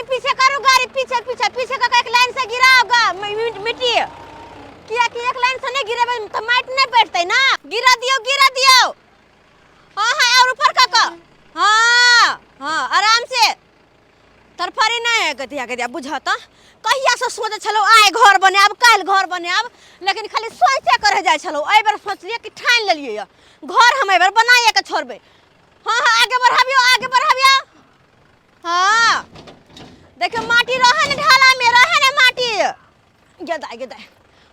कनी पीछे करू गाड़ी, पीछे पीछे पीछे कऽ के एक लाइन से गिराओ गा मिट्टी। कियाकि एक लाइन से नहीं गिरेबै तऽ माटि नहि बैठतै ना। गिरा दियौ, गिरा दियौ। हाँ हाँ, और ऊपर कऽ कऽ। हाँ हाँ, आराम से, तरफरी नहीं है। गधिया गधिया बुझ तऽ कहिया से सोचै छलहुँ आइ घर बनायब, काल्हि घर बनायब, लेकिन खाली सोचे कर जाइ छलहुँ। एहि बेर सोचलियै कि ठानि लेलियै यऽ घर, हम एहि बेर बनाइए के छोड़बै। हाँ हाँ, आगे बढ़ाबियौ, आगे बढ़ाबियौ। हाँ देखियौ, माटी रहै ने, ढाला में रहै ने माटी। गेदाय गेदाय,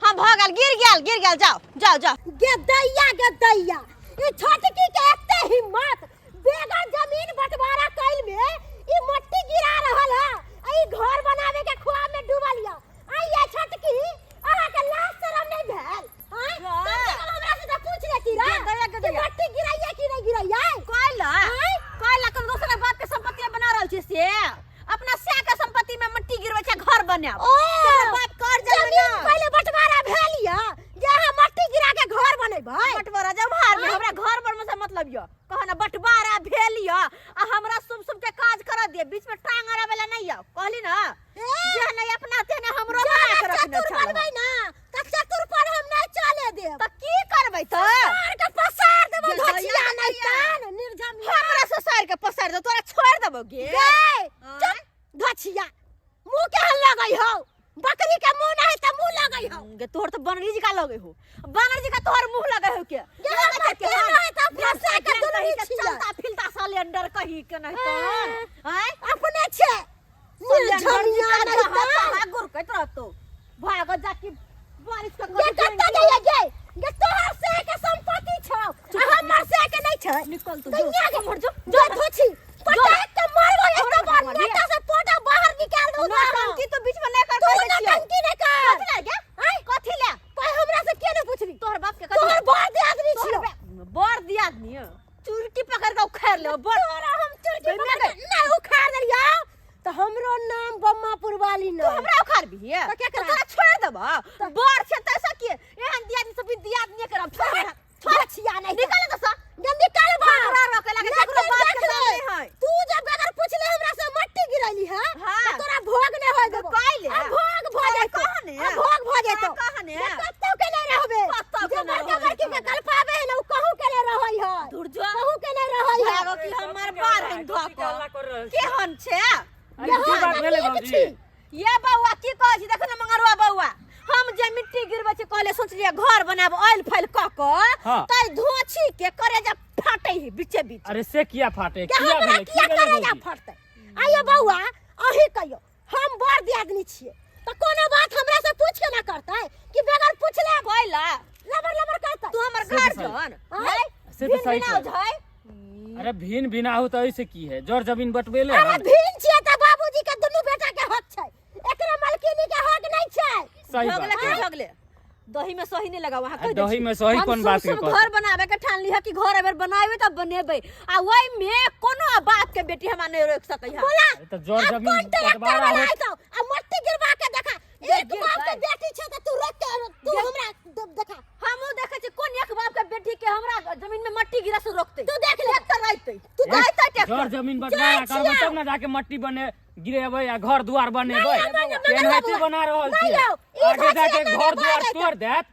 हाँ भऽ गेल, गिर गेल, गिर गेल। जाओ जाओ जाओ। गेदैया गेदैया, ई छोटकी के एते हिम्मत, बेगर जमीन बंटवारा कैल में ई मट्टी गिरा रहल है आ ई घर बनावे के ख्वाब में डूबल या। आ ये छोटकी, अहाँ के लाज शरम नहीं भेल? आँय? कम से कम हमरा से तो पूछ लेती रे गेदैया, कि गेदैया। मट्टी गिराइए कि नहीं गिराइए। कैला कैला कोनो दोसर बाप के संपत्ति बना रहल छी से अपना सै के संपत्ति में मट्टी गिरबै छै घर बनायब। ओ तोहर बाप कर जमीन जमीन पहिले बंटवारा भेल या जे अहाँ मट्टी गिरा के घर बनेबै? बंटवारा जब हार में हमरा घर बनबै से मतलब यऽ कहो ना, बंटवारा भेल यऽ आ हमरा शुभ शुभ के काज कर दिय, बीच में टांग अड़ाबै ला नहीं यऽ। कहली ना, जे नहीं अपना ते ने हमरो बना के रखने चतुर छल। बनबै ना त चतुर पर हम नहीं चले देब। त की करबै त? ससार के पसार देबो। जे धचिया दया नहीं दया। तान निर्जमिया। हमरा ससार के पसार दे, तोरा छोड़ देबो गे। गे चुप धचिया, मुंह के लगै हौ? बकरी के मुंह नहीं त मुंह लगै हौ। गे तोहर त बनरी जी का लगे हो, बनरी जी का तोहर मुंह लगे हो के? गे हमर के नहीं त फंसा के दुलरी छियै। चलता फिरता सिलेंडर कही के नहीं त आय अपने छे निर्जमिया नहीं त। गुरकैत रहतो, भाग जा कि बारिश के। गे कत्ता जाइए गे? गे तोहर से के संपत्ति छौ आ हमर से के नहीं छै। निकल तू, तो जो यहाँ के उम्हर जो। जो धोछी पटाक के मारबो एक हमरा बार मारिए। नेता से पोटा बाहर निकाल दो। नौटंकी तो बीच में नहीं कर। तू कर दै छियौ। नौटंकी नहीं कर। कथी ले गे? आँय? कथी ले? पर हमरा से किया नहीं पूछली? तोहर बाप के कथी? तोहर बड़ दियादनी तोहर छियौ। बड़ दियादनी चुरकी पकड़ के उखाड़ ले बड़। तोरा हम चुरकी बेमिया पकड़ के नहीं उखाड़ देलियौ तो हमरो नाम बम्मापुर वाली तू न। हमरा उखाड़ भी तो क्या तो करा? तोरा छोड़ देबो? बड़ छै तैसा के एहन दियादनी सब भी दियादनी करब। छोड़ हमरा, छोड़। छिया नहीं निकल तो सा। जब निकाल बाहर। हमरा रोके लागे केकरो लेकिन बात के देख नाम ले, नहीं है। तू जब बगैर पूछले हमरा से मट्टी गिरैली है हाँ। तो तोरा भोग नहीं होय देबो। कैले? आ भोग भ जैतो। कहाँ ने? आ भोग भ जैतो। कहाँ ने? जे कतौ के नहीं रहबे। कतौ के जे नहीं बड़का रहबे। बड़की के गलपाबे है ना, उ कहूं के नहीं रहै है। दूर जो। कहूं के नहीं रहै है। भागो कि हमर बार है धो के केहन छै। अरे की बात भेलै भौजी? ये बौआ, की कहै छी? देखो ने मंगरुआ बौआ, हम जे मिट्टी गिरबै छी, कहले सोचलियै घर बनाब ऑयल फैल कऽ कऽ। हाँ। तै धोछी के करेजा फाटै है बीचे बीच। अरे से किया फाटे? के किया हमरा भेलै? की किया भेलै करेजा भौजी? फटतै? आइयो बौआ, अहीं कहियो, हम बड़ दियादनी छियै तऽ कोनो बात हमरा से पूछ के ना करतै कि बगैर पूछले कोइला लबर लबर करतै? तू हमर से तऽ सही। गार्जियन आँय? से तऽ सही बिना कहै। उझै। अरे भिन भिना हो तऽ ऐसे की है, जर जमीन बटबेले अरे हन। भिन छियै तऽ बाबूजी के दुनू बेटा के हक छै, एकरे मलकिनी के हक नहीं छै। सही भगले बात के है। भगले दही में सही नहीं लगा वहां। आ कह दै दही छी। में सही हम कोन बात के शुभ कहत? घर बनावे के ठान ली है कि घर अगर बनावे तब बनेबै आ ओहि में कोनो बाप के बेटी हमरा नहीं रोक सकै है। बोला। अरे तऽ जर अब जमीन कोन ट्रैक्टर बटवारा वाला हो आइतौ आ मट्टी गिरवा के देखा। गे एक बाप के गिरतै। बेटी छै तऽ तू रोक के तू गे- हमरा देखा। हमहूँ देखै छी कोन एक बाप के बेटी के हमरा जमीन में मट्टी गिरा से रोकतै। तू देख ले। ट्रैक्टर अइतै, तू अइतै जर ट्रैक्टर। जमीन बटवारा जाइ करबै छियै। तब ने जाके मट्टी बने गिरेबै आ घर दुआर बनेबै। नहीं, नहीं, नहीं, केनाहिते नहीं, बना रहल नहीं छियै। यौ, ई आगे जाके घसिया घर कने दुआर भऽ तोड़ देत।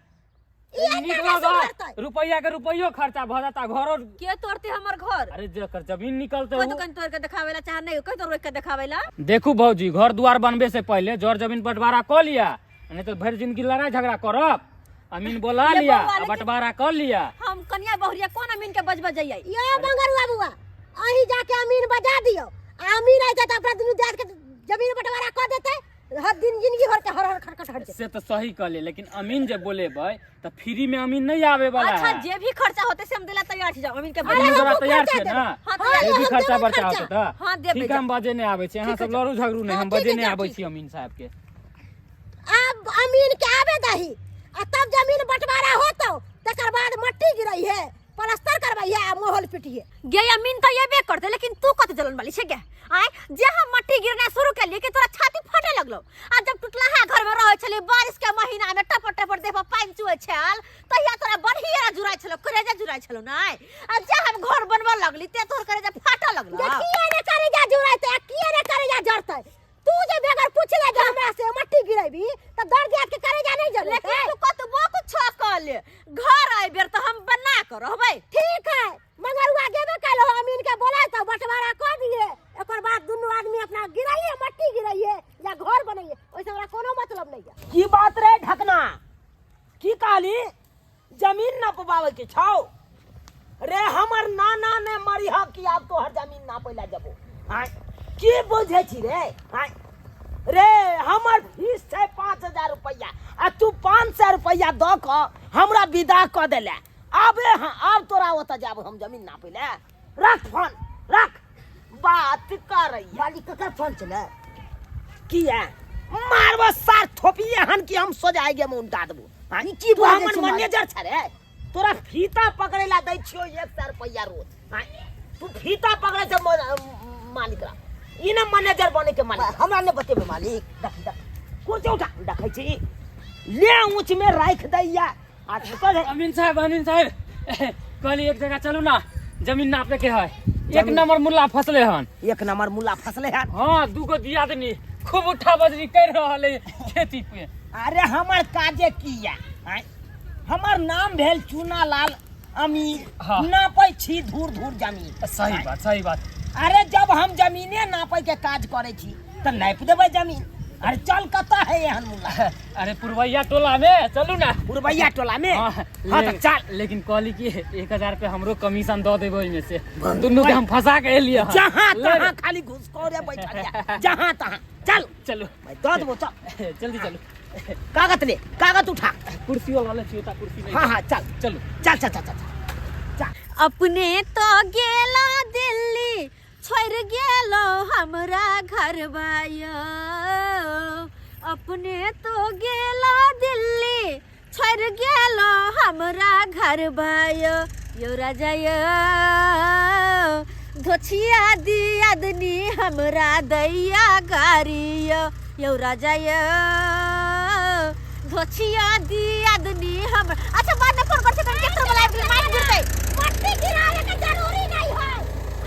ई एना नीक नहि लगत। सुधरतै। रुपैया के रुपैयो खर्चा भऽ जाता घरो। के तोड़ते हमर घर? अरे जेकर जमीन निकलते कोई उ- दुकान तोड़ के देखावेला चाहे नहीं, कोई तो रोक के देखावेला। देखू भौजी, घर दुआर बनबे से पहले जर जमीन बंटवारा कऽ लिया, नहीं तो भरि जिंदगी लड़ाई झगड़ा करब। अमीन बोला ये लिया बौआ, आ लेकिन- बंटवारा कर लिया। हम कन्या बहुरिया कोन अमीन के बज बजैयै? यो मंगरुआ बुआ, अहीं जाके अमीन बजा दियो। आ अमीन आइ जाता अपना दुनू जात के जमीन बंटवारा कऽ देतै, हर दिन जिंदगी भर के हर हर खटखट हट जेतै। से तो सही कहले, लेकिन अमीन जे बोलेबै तऽ फ्री में अमीन नहीं आवे वाला अच्छा है। जे भी खर्चा होते से हम देला तैयार छी, जाओ अमीन के अरे अमीन बजा। तोरा हमहूँ तैयार खर्चा छै देबै। ना? हाँ, हाँ, जे भी हम खर्चा देबै बर्चा खर्चा। होतै तऽ हाँ, देबै ठीक, हम बजे नहीं आबै छै। अहाँ ठीक सब है, लड़ू झगड़ू नहीं। हाँ, हम ठीक बजे है, नहीं जाओ, आबै ठीक। छी अमीन साहब के। आब अमीन के आबे दही आ तब जमीन बंटवारा होतौ, तकर बाद मट्टी गिरई है, प्लास्टर करबै है आ मोहल पिटिए। गे अमीन तऽ एबे करते, लेकिन तू कत जलन वाली छै गे? आय जे हम मट्टी गिरना शुरू केलिए कि तोरा छाती फटे लगलो। आ जब टुटलाहा घर में रहै छली, बारिश के महीना में टपर टपर देह पर पानि चुए छल, तहिया तोरा बढ़िया जुराइ छलो, करेजा जुराइ छलो नै? आ जे हम घर बनबऽ लगली ते तोहर करेजा फाटऽ लगलो। गे किए ने करेजा जुराइतै आ किए ने करेजा जरतै? तू गिरेबी त दर दियाद के करे जा नहीं जरूरत लेकिन है। तू कतबो कुछ कह ले, घर आइ बेर तऽ हम बना के रहबै। ठीक है, मगर उ आगे कल हो अमीन के बोला तो बंटवारा कर दिए, एकर बाद दुनू आदमी अपना गिराइए मट्टी गिराइए या घर बनाइए, ओइसे हमरा कोनो मतलब नहीं है। की बात रे ढकना, की कहली जमीन नपबावे के छौ रे? हमर नाना ने मरी ह कि आब तोहर जमीन नापै ला जबो। आँय की बुझै छी रे? आँय रे हमर फीस छै 5000 रुपैआ आ तू 500 रुपैआ दऽ कऽ हमरा विदा कऽ देले। आबे हाँ, आब तोरा ओतऽ जाब हम जमीन नापै ले। रख फोन रख, बात करैया। मालिक ककर फोन छलै? किया मारबो सार थोपिए हन कि हम सोजाएगे में उल्टा देबो। हाँ, ई की तू बाजै हमर छी मालिक? मैनेजर छ रे, तोरा फीता पकड़े ला दै छियो 100 रुपैआ रोज। हाँ, तू फीता पकड़े छै मालिक रा, ई ना मैनेजर बने के मालिक। हमरा नहि बतेबै मालिक। देख देख कुर्सी उठा, देखै छी ले ऊंच में राख दैया। आ छोकर है। अमीन साहब, अमीन साहब कहली एक जगह चलू ना, जमीन नापे के है। एक नंबर मुल्ला फसले हन। एक नंबर मुल्ला फसले हन। हाँ, दूगो दिया दनी खूब उठा बजरी कर रहल है खेती पे। अरे हमर काजे किया? आँय? हमर नाम भेल चूना लाल अमीर। हाँ। नापै छी धूर धूर जमीन। सही बात, सही बात। अरे जब हम जमीने नापै के काज करै छी तऽ नापि देबै जमीन। अरे चल, कतऽ है एहन मुल्ला? अरे पुरवैया टोला में चलू ना। पुरवैया टोला में? हाँ, हाँ तऽ चल। लेकिन कहली कि 1000 रुपया हमरो कमीशन दऽ देबै ओहिमे से, दुनू के हम फंसा के एलियै हन। जहाँ ले तहाँ खाली घुसखोरे बैठल या, जहाँ तहाँ। चल चलू, मैं दऽ देबो, चल जल्दी चलू। कागज ले, कागज उठा। कुर्सी वाला ले छियै, कुर्सी नहीं। हाँ हाँ चल चलू चल चल चल चल चल। अपने तो गेला दिल्ली, छोड़ गेलो हमरा घर बायो। अपने तो गेला दिल्ली, छोड़ गेलो हमरा घर बायो। यो राजा यो धोछिया दियादनी हमरा दैया गारियो। यो राजा यो धोछिया दियादनी हम। अच्छा बाद में फोन कर छै, ट्रैक्टर वाला आबि गेलै, मारि गिरतै। मट्टी गिरावे के जरूरी नहीं है,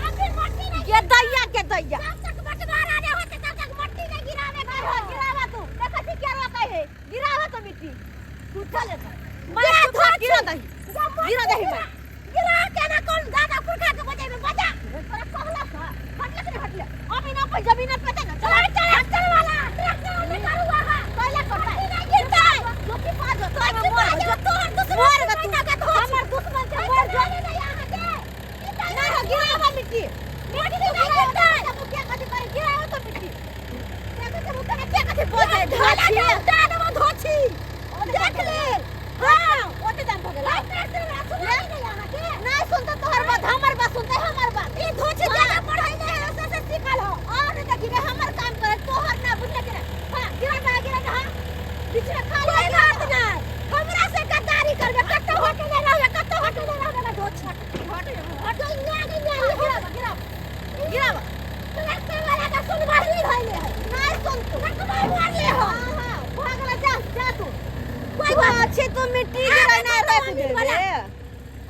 अभी मट्टी नहीं। के दैया, के दैया, जब तक बंटवारा नहीं होते तब तक मट्टी नहीं गिरावे के गिरावा, गिरावा तू देखै छी के रोकै है। गिरावा तो मिट्टी तू चल एतऽ। ये मारि तू धोछी। गिरा दही, जब मट्टी गिरा दही मारि। गिरा के ना कौन दादा पुरखा के बजेबे बजा। तोरा कहलक हँ, हटले कि नहि हटले? अभी ना पे जमीन पे ना चल चल चल वाला ट्रैक्टर निकालुआ है। पहले करतै। मट्टी नहीं गिरतै। जोखी पा जो तोरा जोखी मर पा जो, जो तोहर दुश्मन मर के ग तू। बेटा के धोछी। हमर दुश्मन के मर जो। नहीं अहाँ के। ना हो गिरावा मिट्टी। मट्टी नहीं गिरतै। मुखिया कथी करे? गिरावा तो मिट्टी। देखै छै मुखिया के कथी बोले? ढाला धोछी। के उठा देबो धोछी। देख ले। हाँ, ओते दाम भऽ गेलै। ट्रैक्टर वाला सुनाई नहीं अहाँ के। नहीं सुनते तोहर बात, हमर बात सुनते, हमर बात। ई धोछी ज्यादा पढ़ाई नहीं है, ओसे से सीखल हो। और नहीं देखी रे, हमर काम करे तोहर ना बुझले के ना। हाँ, गिरा ना, गिरा ना, हाँ। बीच में खा ले। कोई बात नहीं, हमरा से गद्दारी करबे कत्तो हटले रहबे, कत्तो हटले रहबे ना धोछी। हट हट गइया गइया गिरा गिरा गिरा। ट्रैक्टर वाला का सुनवाई भइले है। नहीं सुन तू। रकबा मारले हो। हाँ हाँ, भऽ गेलै, जा जा तू। कोई बात अच्छे तू मिट्टी गिरा ना रोप दे रे।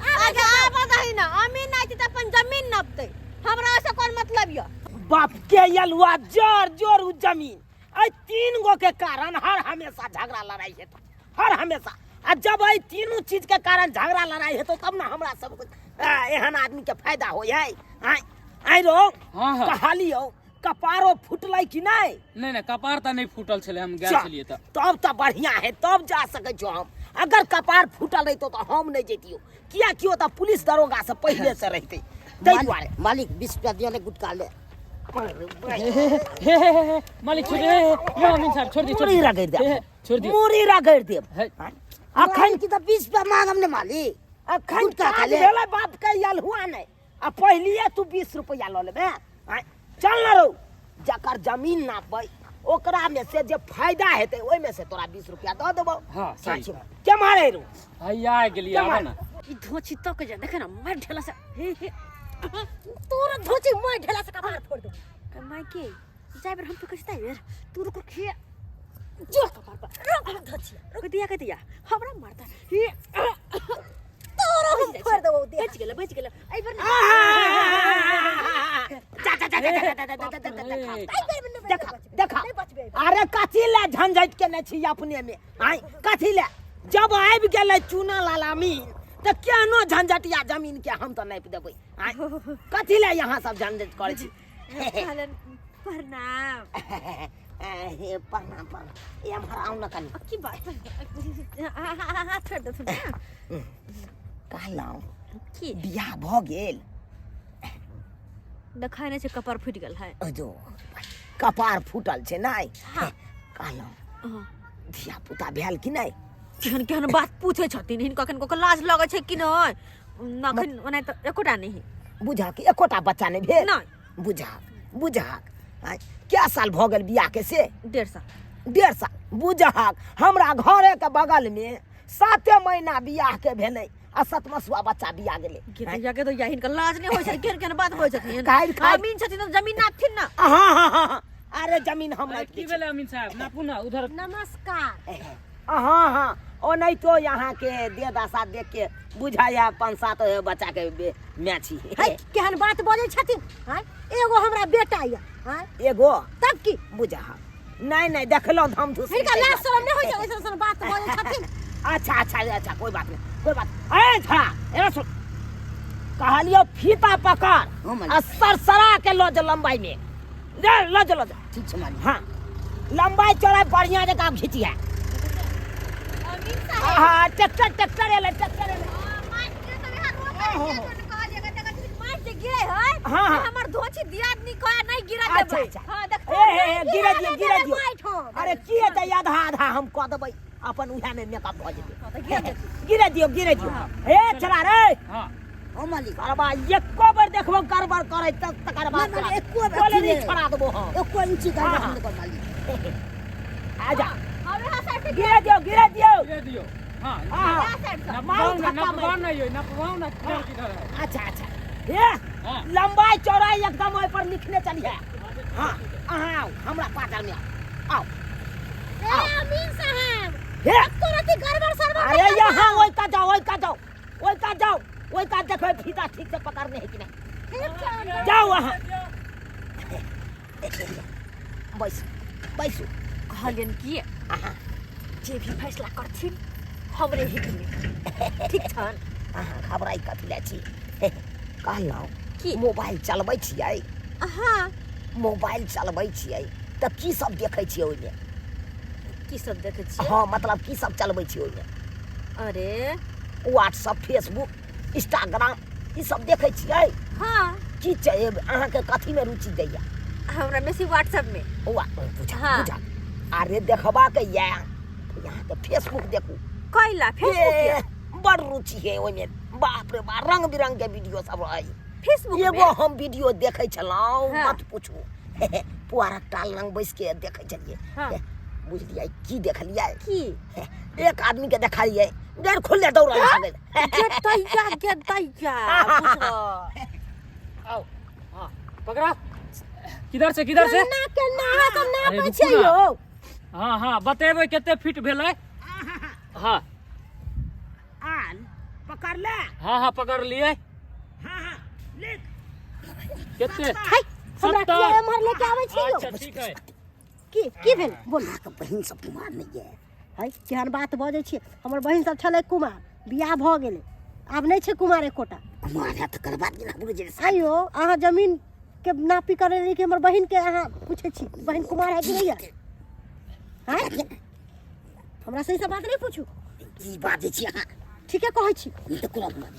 आगे आबऽ दही ना, अमीन नहि छै तऽ अपन जमीन नपतै, हमरा ओहिसँ कोन मतलब यऽ? बाप के यलुआ जोर जोर उ जमीन अइ 3 गो के कारण हर हमेशा झगड़ा लड़ाई हेतौ, हर हमेशा। आ जब अइ तीनू चीज के कारण झगड़ा लड़ाई हेतौ तब ना हमरा सब एहन आदमी के फायदा होय है। आइ आइ रो। हाँ, हाँ। कहलियौ कपारो फुटलै कि नहि? नहि नहि, कपार तऽ नहि फूटल छलै, हम गेल छलियै तऽ। तब तऽ बढ़िया है, तब जा सकै छौ हम। अगर कपार फूटल रहितौ तऽ हम नहि जैतियौ, कियाकि ओतऽ पुलिस दरोगा से पहिले से रहितै, ताहि दुआरे। मालिक 20 रुपया दिअ ने गुटका ले। हे हे हे हे, मालिक छोड़ दे, हे, हे, अमीन साहब छोड़ दिए, छोड़ मुड़ी दिए। रगड़ि देब। हे, हे, छोड़ दिए। मुड़ी रगड़ि देब। हे। अखन की तऽ 20 रुपया मांगब ने मालिक। अखन गुटका खा काज ले। भेलै बाप के यलहुआ नहि, आ पहिलिए तू 20 रुपया लऽ लेबे। आँय, चल ना रौ, जकर जमीन नापबै ओकरा में से जे फायदा हेतै ओहिमे से तोरा 20 रुपया दऽ देबौ। हाँ, सही। के मारे रौ? हैया आ गेलियै, आबऽ ना। ई धोछी तक जा देखे ना, मार ढेला से। हे हे, तोर धोछी मार ढेला से कपार फोड़ दे। माय के जाय बेर हम तो कहै बेर तू रुक खे जो कपार पर रुक धोछी, रुक दिया के दिया हमरा मारता। हे तोरो हम फोड़ देबौ दे। बच गेल, बच गेल एहि बेर। जा जा जा जा जा जा जा जा जा। हे। एहि बेर नहि देखा बचबे। देखा नहि बचबे। अरे कथी ले झंझट केने छी अपने में आय? कथी ले? जब आबि गेलै चूना लाल अमीन तऽ केहनो झंझट या जमीन के हम तऽ नापि देबै आय। कथी ले यहाँ सब झंझट करै छी? कहलन प्रणाम। हे, प्रणाम प्रणाम। एम्हर आउ ने कनि। की बात, हाथ छोड़ देथुन ना। कहलहुँ की? बियाह भऽ गेल? देखै नहि छै, कपार फूटि गेल है। जो कपार फूटल छै नहि? हाँ। कहलहुँ हाँ। धिया पुता भेल कि नहि? केहन केहन बात पूछै छथिन, हिनका कनको के लाज लगै छै कि नहि? नखन ओना तऽ एकोटा नहि। बुझा कि एकोटा बच्चा नहि भेल? नहि। बुझाक बुझाक, आँय, कै साल भऽ गेल बियाह के से? 1.5 साल। 1.5 साल। बुझाक, हमरा घरे के बगल में 7 महीना बियाह के भेलै आ सतमसुआ बच्चा बिया गेलै। के दैया के दैया, हिनका लाज नहि होइ छै? केहन केहन बात होइ छथिन। खाइ खाइ। अमीन छथिन तऽ जमीन नापथिन ना। हाँ हाँ हाँ हाँ, अरे जमीन हम अरे नापि की दै छी। भेलै अमीन साहब? नापू ना उधर। नमस्कार। हाँ हाँ, ओनाहितो यहाँ के देह दशा देख के बुझाया 5-7 बच्चा के माय छी। है, केहन बात बजै छथिन? हैं, एगो हमरा बेटा यऽ। हैं? एगो? तब की? बुझा नहीं नहीं, देखलहुँ हम धुस। हिनका लाज शरम नहि होइ छै, ऐसन ऐसन बात बजै छथिन। अच्छा अच्छा अच्छा, कोई बात नहीं, कोई बात। ए छड़ा, ए सुन, कहलियो फीता पकड़ हाँ, मालिक। आ सरसरा के लो जो लंबाई में ले लो जो, लो जो। ठीक छै मालिक। हाँ, लंबाई चौड़ाई बढ़िया जगह घिचिया। अमीन साहब। हाँ, ट्रैक्टर ट्रैक्टर एलै, ट्रैक्टर एलै। हाँ, हाँ। हमर धोछी दियादनी कह नहीं गिरा अच्छा, देबै। अच्छा। हां, देखो। ए हे हे, गिरे दियो गिरे दियो। माटि हम। अरे की हेतै, आधा आधा हम कऽ देबै अपन, उएह में मेकअप भऽ जेतै। गिरा देथिन। गिरे दियो गिरे दियो। हे छड़ा रे। हाँ। हाँ मालिक। अरबा एको बेर देखबो गड़बड़ करै तब तकर बाद ना, ना, एको बेर बोले नहीं अथी छोड़ा देबो हम। एको इंची गड़बड़ हाँ, हाँ। नहि कर मालिक। आजा। हम यहाँ साइड से। गिरे दियो गिरे दियो। गिरे दियो। हाँ। हाँ। यहाँ साइड से। मारू नपवाओ ना। धक्का नपवाओ ना, यो नपवाओ ना, किधर किधर है। अच्छा अच्छा, हे। हाँ। लंबाई चौड़ाई एकदम ओहि पर लिखने चलिए। हाँ, अहाँ आउ हमरा पाटर में, आउ आउ। ए अमीन साहब, हे। तोरा की गड़बड़ सड़बड़ अरे नहि करना। यहाँ ओहि का जाओ, ओहि का जाओ, ओहि का जाओ, ओहि का देखो फीता ठीक से पकड़ने है कि नहीं। ठीक छै। जाओ अहाँ, बैसू बैसू। कहलियन कि जे भी फैसला करथिन हमरे हित में, ठीक छन? अहाँ घबराइ कथी लै छी? कहलहुँ की? मोबाइल चलबै छियै? हाँ। मोबाइल चलबै छियै तऽ की सब देखै छियै ओहिमे? की सब देखै छियै? हाँ, मतलब की सब चलबै छियै ओहिमे? अरे व्हाट्सअप, फेसबुक, इंस्टाग्राम, ई सब देखै छियै? हाँ। की छै, अहाँके कथीमे रुचि दैया? हमरा बेसी व्हाट्सएप में। वा बुझा। हाँ। बुझा, अरे देखबाक यऽ अहाँके फेसबुक देखू। कैला फेसबुक? ए, बड़ रुचि है ओहिमे, बाप रे बाप, रंग बिरंग के वीडियो सब रहै फेसबुक में। एगो हम वीडियो देखै छलहुँ, हाँ। मत पूछू, पुआरक टाल लंग बैस के देखै छलियै। हाँ। बुझलियै की देखलियै? की? एक आदमी के देखलियै गैर खुले दौड़ल भागल। गे दैया गे दैया, बुझो। आओ, हाँ पकड़ा, किधर से किधर से? ना के ना, अहाँ सब अरे नापै रुकू छियै ना। यौ। हाँ हाँ, बतेबै कते फीट भेलै। हाँ। आल पकड़ ले। हाँ हाँ, पकड़ लिए। हाँ हाँ, लिख। कते? है, हमरा 70। किया एम्हर लेके आबै छी यौ? अच्छा ठीक है। की की भेल बोल? अहाँके बहिन सब कुमार नहि यऽ? है, केहन बात बजै छियै? हमर बहिन सब छलै कुमार, बियाह भऽ गेलै, आब नहि छै कुमार एकोटा। कुमार है तऽ करबा दिअ ने हमरो जे। आइयो अहाँ जमीन के नापी करै रही कि हमर बहिन के अहाँ पूछै छी बहिन कुमार है कि नहीं है? हैं, हमरा से ई सब बात नहि पूछू। की बाजै छी अहाँ? ठीके कहै छी। ई तऽ कोनो बात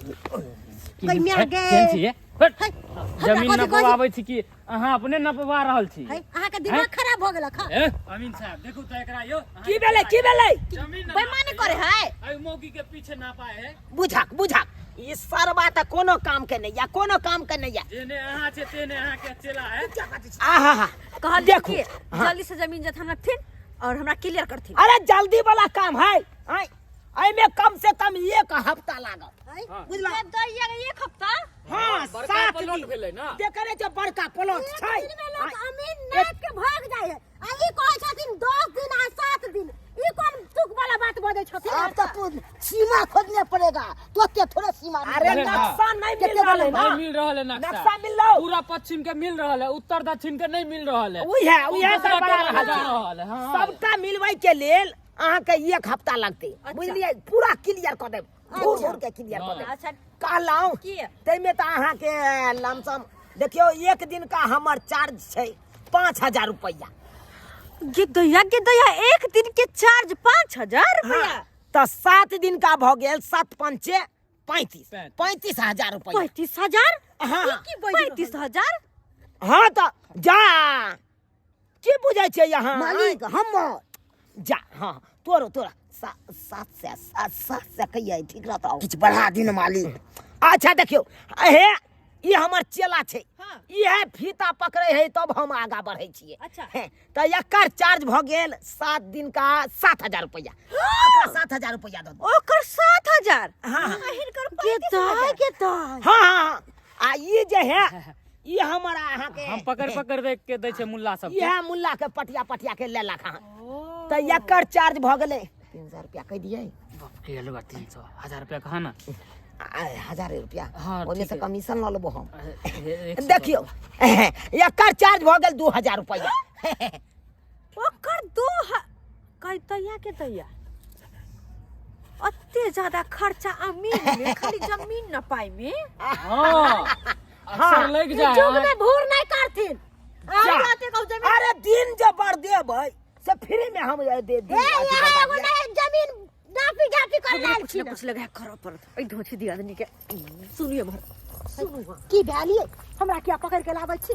कहि माय गे। केहन छियै? हट। है, हमरा जमीन कथी कहै छी? नपवाबै छी कि अहाँ अपने नपवा रहल छी? है, अहाँके दिमाग खराब भऽ गेलक हँ? ए अमीन साहब, देखू तऽ एकरा यौ। की भेलै, की भेलै? जमीन बेईमानी करे है। अइ मौगी के पीछे नापा है। बुझक बुझक, ई सरबा तऽ कोनो काम के नहीं या, कोनो काम के नहीं या। जेने अहाँ छै तेने अहाँ के चेला है। आहा हा। कहलियन देखू। कि जल्दी से जमीन जथा रखथिन और हमरा क्लियर करथिन। अरे जल्दी वाला काम है, आय एहिमे कम से कम 1 हफ्ता लागत। हाँ। बुझला? गे दैया गे, 1 हफ्ता? हाँ। बड़का 7 प्लॉट दिन भेलै ना। देखने छै, बड़का प्लॉट एक छै। दिन में लोक अमीन नाप के भाग जाइ है आ ई कहै छथिन 10 दिन आ 7 दिन, ई कोन तुक वाला बात बजै छथिन? आब तऽ तू सीमा खोजने पड़ेगा, तो थोड़े सीमा। अरे अरे हाँ। नक्शा नहीं मिल केते रहल है ना। नहीं मिल रहल है नक्शा। नक्शा मिललो पूरा पश्चिम के मिल रहल है, उत्तर दक्षिण के नहीं मिल रहल है। उहे उहे दूसरा गड़बड़ा टोला रहल जा छै। रहल है, हाँ। सबटा मिलबै के लेल अहाँके एक हफ्ता लगतै, बुझलियै? पूरा क्लियर कऽ देब, घूर घूर के क्लियर कऽ देब। अच्छा। कहलहुँ की? ताहिमे तऽ अहाँके लमसम देखियौ, एक दिन का हमर चार्ज छै 5000 रुपैआ। गे दैया, गे दैया, एक दिन के चार्ज 5000 रुपया? हाँ, तऽ 7 दिन का भऽ गेल 7 पंचे 35, 35। 35000 रुपैआ। 35000? हाँ। 35000? हाँ, तऽ जा, की बुझै छियै अहाँ? मालिक हमर जा, हाँ, तोरो तोरा 700, 700 कहियै, ठीक रहतौ? किछु बढ़ा दिन मालिक। अच्छा देखियौ, हे ई हमर चेला छै। हाँ। इएह फीता पकड़े है तब हम आगा बढ़ै छियै। अच्छा। हे, तऽ एकर चार्ज भऽ गेल 7 दिन का 7000 रुपैआ। ओकरा 7000 रुपैआ दऽ दियौ। ओकर 7000? हाँ। हिनकर के दाय, के दाय। हाँ हाँ हाँ, आ ई जे है ई हमर अहाँके हम पकड़ पकड़ देख के दै छै मुल्ला सब। इएह मुल्ला के पटिया पटिया के लेलक हँ, तऽ एकर चार्ज भऽ गेलै 300 रुपया। कहि दियै। बाप रे, लगा 300 हजार रुपया कहा ना। हजारे रुपया। हाँ, ओहिमे ठीक से है। कमीशन लऽ लेबो हम। एक सौ। देखियौ, एकर चार्ज भऽ गेल 2000 रुपया। ओकर दो कह दैया, के दैया, अते ज्यादा खर्चा अमीन में खाली जमीन न पाई में। हाँ, अक्सर लग जाए। युग में भूर नहीं करथिन। जा। जाते कहू जमीन। अरे दिन जे बढ़ देबै से फ्री में हम दे ए यहाँ एगो नहीं जमीन नापी झापी कर लाल कुछ छी न कुछ लगा करऽ पड़त। एहि धोछी दिया आदमी के। सुनिए भर, सुनू। की भेलिए? हमरा किया पकड़ के लाबै छी?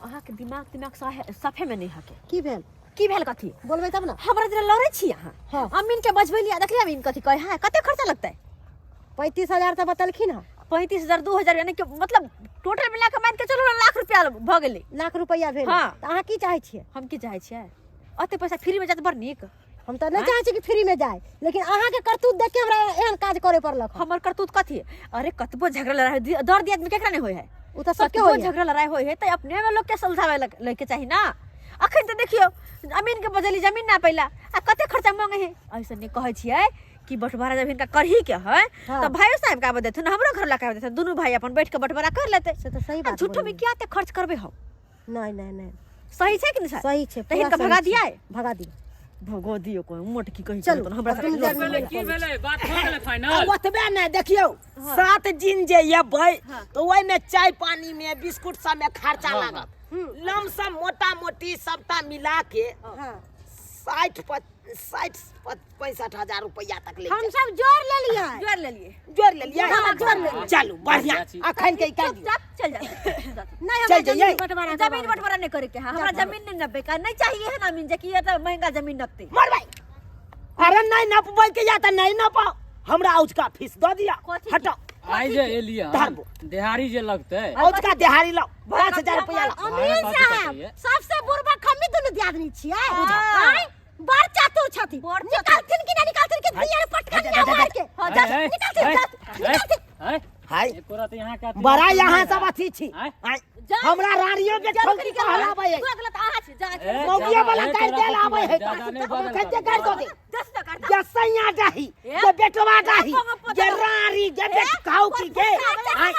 अहाँके दिमाग दिमाग सफे में नहीं हके। की भेल? की भेल कथी? बोलबै तब ना। हमरा जेना लड़ै छी अहाँ। हाँ। अमीन के बजबै लिया, देखलियै अमीन कथी कहै है? कते खर्चा लगतै? 35000 तऽ बतलखिन हँ। 35000, 2000, यानी कि मतलब टोटल मिला के मान के चलू ने लाख रुपया भऽ गेलै। लाख रुपैआ भेल। हाँ। तऽ अहाँ की चाहै छियै? हम की चाहै छियै? अते पैसा फ्री में जात बड़ नीक। हम तऽ नहि चाहै छी कि फ्री में जाय, लेकिन अहाँके करतूत देख के हमरा एहन काज करे पड़लक हँ। हमर करतूत कथी? अरे कतबो झगड़ा लड़ाई दर दियाद में केकरा नहीं होय है? ओ तऽ सबके कतबो होइए। झगड़ा लड़ाई होय है तऽ अपने में लोग के सुलझावे लैके चाही ना। अखन तऽ देखियौ, अमीन के बजली जमीन ना पैला आ कते खर्चा मांगे है। ऐसे नहीं कहै छियै कि बंटवारा जब हिनका करही के है हाँ। तऽ भाइयो साहब के आबे देथुन, हमरो घर लगा के देथुन, दुनू भाई अपन बैठ के बंटवारा कर लेते। से तऽ सही आ बात झूठो में बोललियै। किया एते खर्च करबे हम? नहीं नहीं नहीं। सही छै कि नहीं? सही छै। तऽ पूरा हिनका सही भगा छै। दिया? भगा दियौ। भगा दियौ। कोई मोटकी कहीं चलू, चलू हमरा अब दुनू साथे आदमी भेलै, की भेलै? बात हो गेलै फाइनल? आ ओतबे नहि, देखियौ, 7 दिन जे एबै तऽ ओहिमे चाय पानी में बिस्कुट सब में खर्चा लागत। लमसम मोटा मोटी सबटा मिला के हाँ। 60 65 हजार रुपया तक ले। हम सब जोड़ लेलियै। जोड़ लेलिए। जोड़ लेलियै? हाँ, जोड़ लेलियै। चलू, बढ़िया। अखन के कहि दियौ। चुपचाप चल जा। नहीं, हमरा चल जइयै। जमीन बंटवारा जमीन करबाबै। बंटवारा नहीं करे के है हमरा। जमीन नहीं नपे का नहीं चाहिए है ना अमीन जे कि ये तो महंगा जमीन नपते। मरबै। अरे नहीं नपबै के या तऽ नहीं नपाओ, हमरा औचका फीस दऽ दिया। कथी? हटाओ। आइ जे एलियै, धरबो। देहारी जे लगतै। औचका देहारी लाओ, 5000 रुपया लाओ। अमीन भाड़ा साहब कथी कटैये? सबसे बुढ़बा हमी दुनू दियादनी छियै। हाँ। आँय, बड़ चतुर छथिन। बड़ चतुर। निकालथिन कि ना निकालथिन कि दिया पटकन मार के? हाँ, जा, ऐ, निकालथिन, ऐ, जा, ऐ, निकालथिन। ऐ, हाय। एको रात यहाँ के अथी बड़ा यहाँ नहीं सब अथी छी। आँय? आँय, जा। हमरा रानियो के चल, ठोकी निकल। कहलाबै है। तू अगला तऽ अहाँ छी, जा। ए, मौगिया ज्यादा- वाला ए, गारि तोरा देल आबै है। ज्यादा नहीं बाजल कते कर। गारि दऽ दे। दस टका जे सैया डाही, ए? जे बेटवा डाही, पोंगा पोता। जे रानी, जे बेट खाऊ की गे। आँय,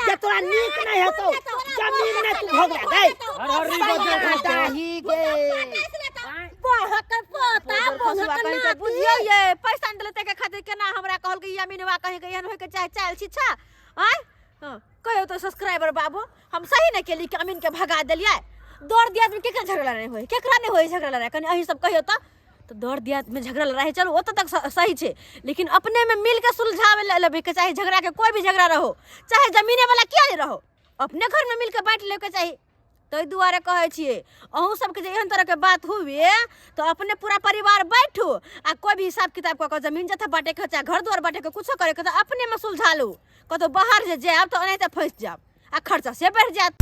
जे तोरा नीक नहीं हेतौ, जमीन नहीं तू भोगला गई। हर हर री सैया बजल करतौ। डाही गे। बहक पोता, खसुआ बहक कहीं के नाती। बुझियौ ये पैसा नहीं देलकै के खातिर केना हमरा कहलकै ई अमीनवा कहीं के एहन होय के चाहे चाल छी छा। आँय, हाँ, कहियो तो सब्सक्राइबर बाबू, हम सही नहीं केली कि अमीन के भगा देलियै? दौड़ दियाद में केकरा झगड़ा नहीं होय? केकरा नहीं होय झगड़ा लड़ाई? कनी अहीं सब कहियो। तऽ दौड़ दियाद में झगड़ा लड़ाई चलू ओतऽ तक सही छै, लेकिन अपने में मिल के सुलझावे लेबे के चाही झगड़ा के। कोई भी झगड़ा रहो, चाहे जमीने वाला किया नहीं रहो, अपने घर में मिल के बांटि लेके चाही। ताहि दुआरे कहै छियै अहूँ सबके जे एहन तरहके बात हुए तऽ अपने पूरा परिवार बैठू आ कोई भी हिसाब किताब कऽ कऽ जमीन जथा बाँटेके चाहे घर दुआर बाँटेके कुछो करैके तऽ अपनेमे सुलझा लू। कतहु बाहर जे जायब तऽ ओनाहिते फँसि जायब आ खर्चा से बढ़ि जायत।